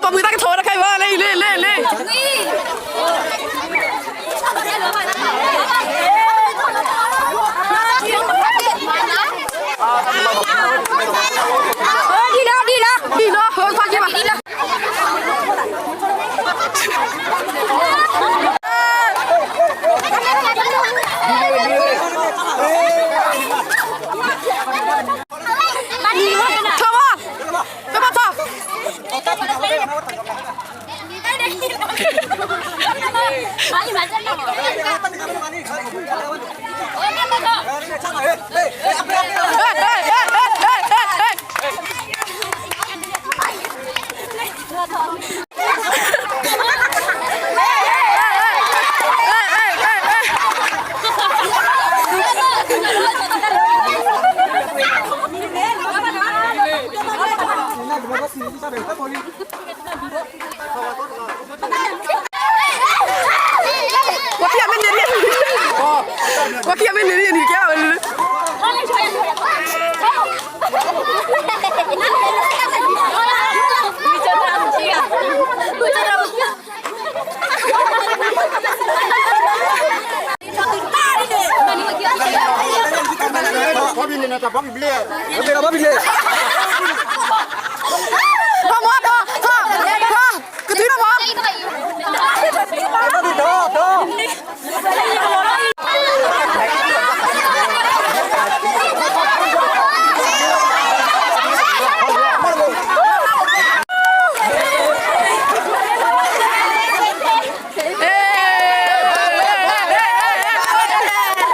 ပှၤမုၢ်တၢ်ကထီၣ်ဝဲတခါအံၤဘၣ် လၢအံၤ လၢ လၢ လၢ ဒ်လီၤ ဒ်လီၤ ဒ်လီၤ ဟိ ဖးက့ၤဘၣ် ဒ်လီၤ ထီၣ်ဘၣ် ပဘၣ်ထီၣ် ပှၤခံဂၤမ့ၢ်န့ၢ်န့ၣ် ပှၤခံဂၤမ့ၢ်န့ၢ်န့ၣ် နကဲဘၣ်ဝဲလၢ ဖီဘံၣ်န့ၣ် ဖီဘံၣ်ဘျ့ ဖီဘံၣ်ဘျ့ ဖီမီၤ ဖီ ဖီ ဖီ ကတုၤနီၤမီၤ ဖီဘံၣ်ဒီး ဒီး